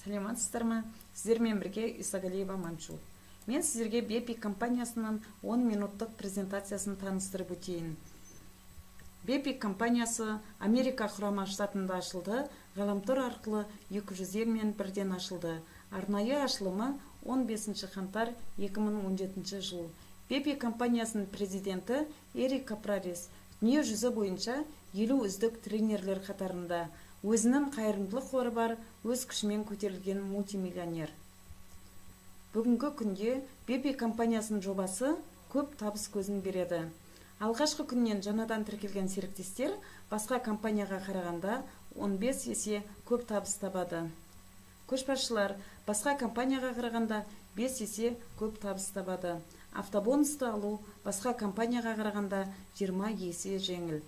Саламатсыздар ма? Сіздермен бірге Исагалиева Манчу. Мен сіздерге Бепи компаниясының 10 минуттық презентациясын таныстырып өтейін. Бепи компаниясы Америка Құрама Штатында ашылды, ғаламтор арқылы 200 елмен бірден ашылды. Арнайы ашылымы 15 қаңтар 2017 жыл. Бепи компаниясының президенті Эрик Капрарис дүние жүзі бойынша 50 үздік тренерлер қатарында. Өзінің қайырымдылық қоры бар, өз күшімен көтерілген мультимиллионер. Бүгінгі күнде Бепи компаниясының жобасы көп табыс көзін береді. Алғашқы күннен жаңадан тіркелген серіктестер басқа компанияға қарағанда 15 есе көп табыс табады. Көшбасшылар басқа компанияға қарағанда 5 есе көп табыс табады. Автобонусты алу басқа компанияға қарағанда 20 есе жеңіл.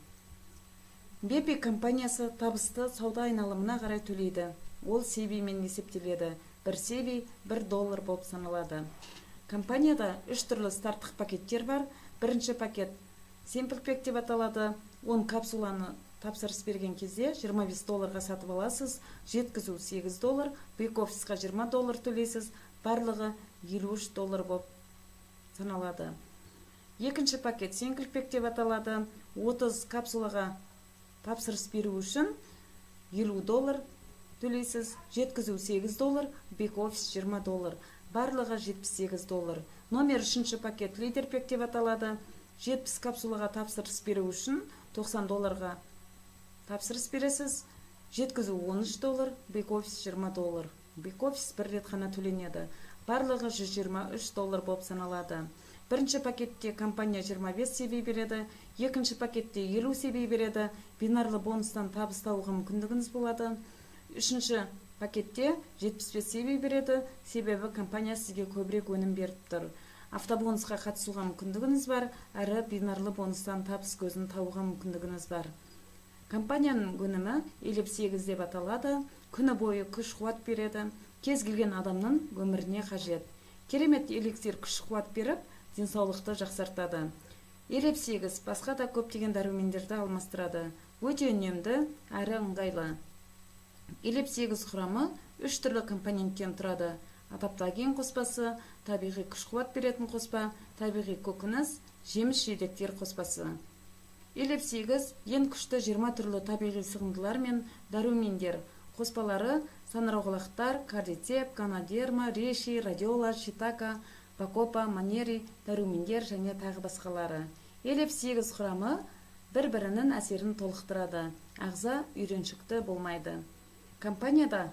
Бепи компаниясы табысты сауда айналымына қарай төлейді. Ол себимен есептеледі. Бір себи 1 доллар болып саналады. Компанияда 3 түрлі старттық пакеттер бар. Бірінші пакет Simple Pack деп аталады. 10 капсуланы тапсырыс берген кезде 25 долларға сатып аласыз. Жеткізу 8 доллар, бэк-офисқа 20 доллар төлейсіз. Барлығы 53 доллар болып саналады. Екінші пакет Single Pack деп аталады. 30 капсулаға тапсырыс беру үшін 50 доллар төлейсіз, жеткізу 8 доллар, бэк-офис 20 доллар, барлығы 78 доллар. Номер 3-ші пакет Лидер Пек деп аталады. 70 капсулаға тапсырыс беру үшін 90 долларға тапсырыс бересіз, жеткізу 13 доллар, бэк-офис 20 доллар. Бэк-офис бір рет қана төленеді. Барлығы 123 доллар болып саналады. Бірінші пакетте компания 25 себи береді, екінші пакетте 50 себи береді, бинарлы бонустан табыс табуға мүмкіндігіңіз болады. Үшінші пакетте 75 себи береді, себебі компания сізге көбірек өнім беріп тұр. Автобонусқа қатысуға мүмкіндігіңіз бар, әрі бинарлы бонустан табыс көзін табуға мүмкіндігіңіз бар. Компанияның өнімі 58 деп аталады, күні бойы күш қуат береді, кез келген адамның өміріне қажет. Керемет эликсир күш қуат беріп, денсаулықты жақсартады. 58 басқа да көптеген дәрумендерді алмастырады. Өте үнемді, әрі ыңғайлы. 58 құрамы 3 түрлі компоненттен тұрады. Адаптоген қоспасы, табиғи күш-қуат беретін қоспа, табиғи көкөніс, жеміс-жидектер қоспасы. 58 ең күшті 20 түрлі табиғи сығындылар мен дәрумендер. Қоспалары саңырауқұлақтар, кардицеп, ганодерма, реши, радиола, шитака, бакопа, манери, дәрумендер және тағы басқалары. 58 құрамы бір-бірінің әсерін толықтырады. Ағза үйреншікті болмайды. Компанияда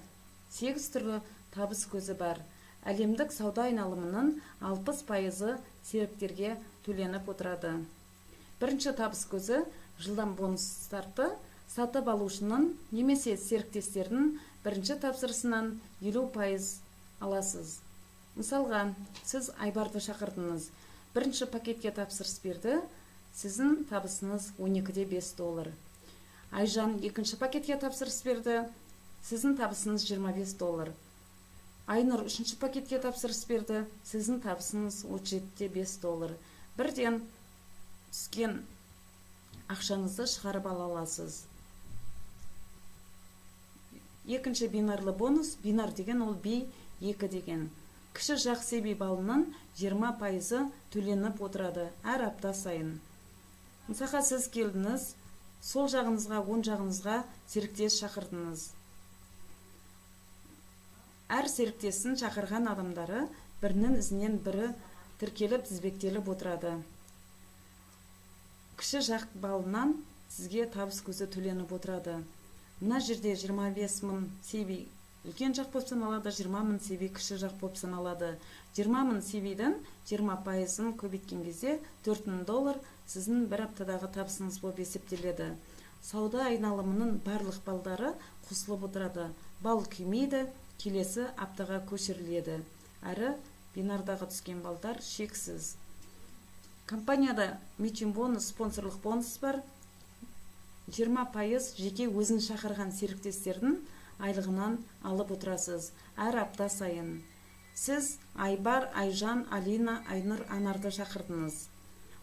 8 түрлі табыс көзі бар. Әлемдік сауда айналымының 60% серіктерге төленіп отырады. Бірінші табыс көзі жылдам бонус старты. Сатып алушының немесе серіктестердің бірінші тапсырысынан 50% аласыз. Мысалға, сіз Айбарды шақырдыңыз. Бірінші пакетке тапсырыс берді, сіздің табысыңыз 12,5 доллар. Айжан екінші пакетке тапсырыс берді, сіздің табысыңыз 25 доллар. Айнұр үшінші пакетке тапсырыс берді, сіздің табысыңыз 37,5 доллар. Бірден түскен ақшаңызды шығарып ала аласыз. Екінші бинарлы бонус, бинар деген ол B2 деген. Кіші жақ себи балының 20% төленіп отырады әр апта сайын. Мысалға, сіз келдіңіз, сол жағыңызға, оң жағыңызға серіктес шақырдыңыз. Әр серіктесін шақырған адамдары бірінің ізінен бірі тіркеліп, тізбектеліп отырады. Кіші жақ балынан сізге табыс көзі төленіп отырады. Мына жерде 25 мың себи үлкен жақ болып саналады, 20 мың себи кіші жақ болып саналады. 20 мың себидің 20%-ын көбейткен кезде 4000 доллар сіздің бір аптадағы табысыңыз болып есептеледі. Сауда айналымының барлық балдары қосылып отырады. Бал кемейді, келесі аптаға көшіріледі. Әрі бинардағы түскен балдар шексіз. Компанияда митинг бонус, спонсорлық бонус бар. 20% жеке өзін шақырған серіктестердің айлығынан алып отырасыз әр апта сайын. Сіз Айбар, Айжан, Алина, Айнұр, Анарды шақырдыңыз.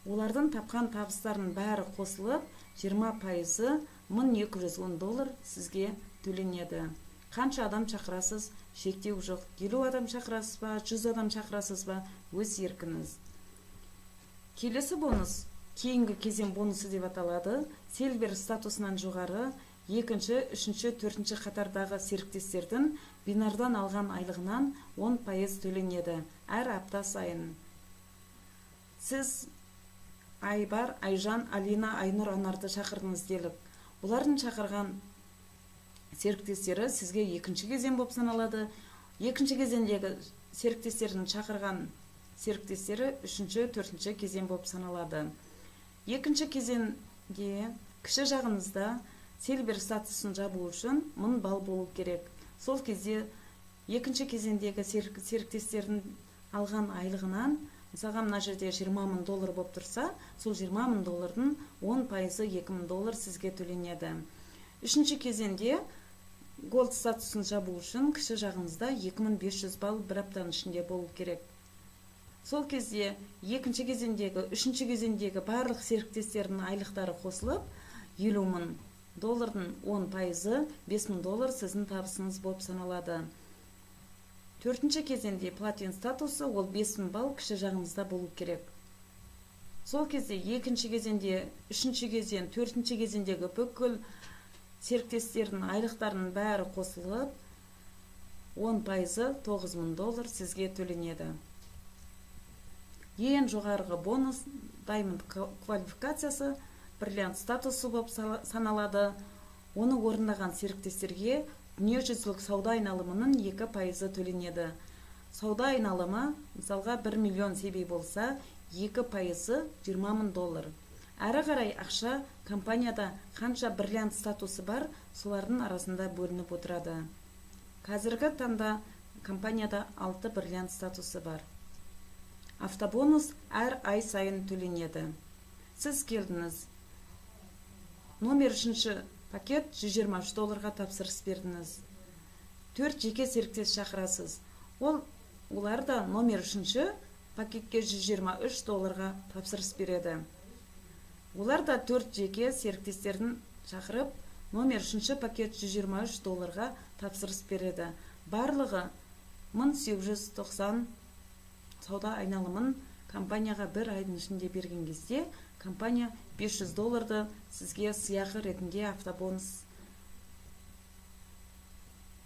Олардың тапқан табыстарының бәрі қосылып, 20% 1210 доллар сізге төленеді. Қанша адам шақырасыз, шектеу жоқ. 50 адам шақырасыз ба, 100 адам шақырасыз ба, өз еркіңіз. Келесі бонус кейінгі кезең бонусы деп аталады. Silver статусынан жоғары екінші, үшінші, төртінші қатардағы серіктестердің бинардан алған айлығынан 10% төленеді әр апта сайын. Сіз Айбар, Айжан, Алина, Айнұр, Анарды шақырдыңыз делік. Олардың шақырған серіктестері сізге екінші кезең болып саналады. Екінші кезеңдегі серіктестердің шақырған серіктестері үшінші, төртінші кезең болып саналады. Екінші кезеңде кіші жағыңызда Silver статусын жабу үшін 1000 балл болу керек. Сол кезде екінші кезеңдегі серіктестердің алған айлығынан, мысалға мына жерде 20 000 доллар болып тұрса, сол 20 000 доллардың 10%-ы 2000 доллар сізге төленеді. Үшінші кезеңде Gold статусын жабу үшін кіші жағыңызда 2500 балл бір аптаның ішінде болу керек. Сол кезде екінші кезеңдегі, үшінші кезеңдегі барлық серіктестердің айлықтары қосылып, 50 000 доллардың 10%-ы 5000 доллар сіздің табысыңыз болып саналады. Төртінші кезеңде платин статусы, ол 5000 балл кіші жағыңызда болу керек. Сол кезде екінші кезеңде, үшінші кезең, төртінші кезеңдегі бүкіл серіктестердің айлықтарының бәрі қосылып, 10%-ы 9000 доллар сізге төленеді. Ең жоғарғы бонус Diamond квалификациясы, бриллиант статусы болып саналады. Оны орындаған серіктестерге дүниежүзілік сауда айналымының 2% төленеді. Сауда айналымы, мысалға, 1 миллион себей болса, 2%-ы 20 мың доллар. Әрі қарай ақша компанияда қанша бриллиант статусы бар, солардың арасында бөлініп отырады. Қазіргі таңда компанияда 6 бриллиант статусы бар. Автобонус әр ай сайын төленеді. Сіз келдіңіз. Номер үшінші пакет 123 долларға тапсырыс бердіңіз. Төрт жеке серіктес шақырасыз. Олар да номер үшінші пакетке 123 долларға тапсырыс береді. Олар да төрт жеке серіктестерін шақырып, номер үшінші пакет 123 долларға тапсырыс береді. Барлығы 1890 сауда айналымын компанияға бір айдың ішінде берген кезде, компания 500 долларды сізге сыйақы ретінде автобонус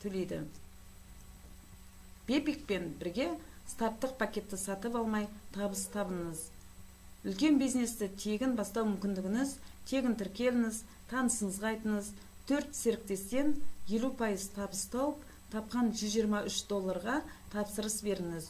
төлейді. Бепикпен бірге старттық пакетті сатып алмай табыс табыңыз. Үлкен бизнесті тегін бастау мүмкіндігіңіз, тегін тіркеліңіз, танысыңызға айтыңыз. Төрт серіктестен 50% табыс тауып, тапқан 123 долларға тапсырыс беріңіз.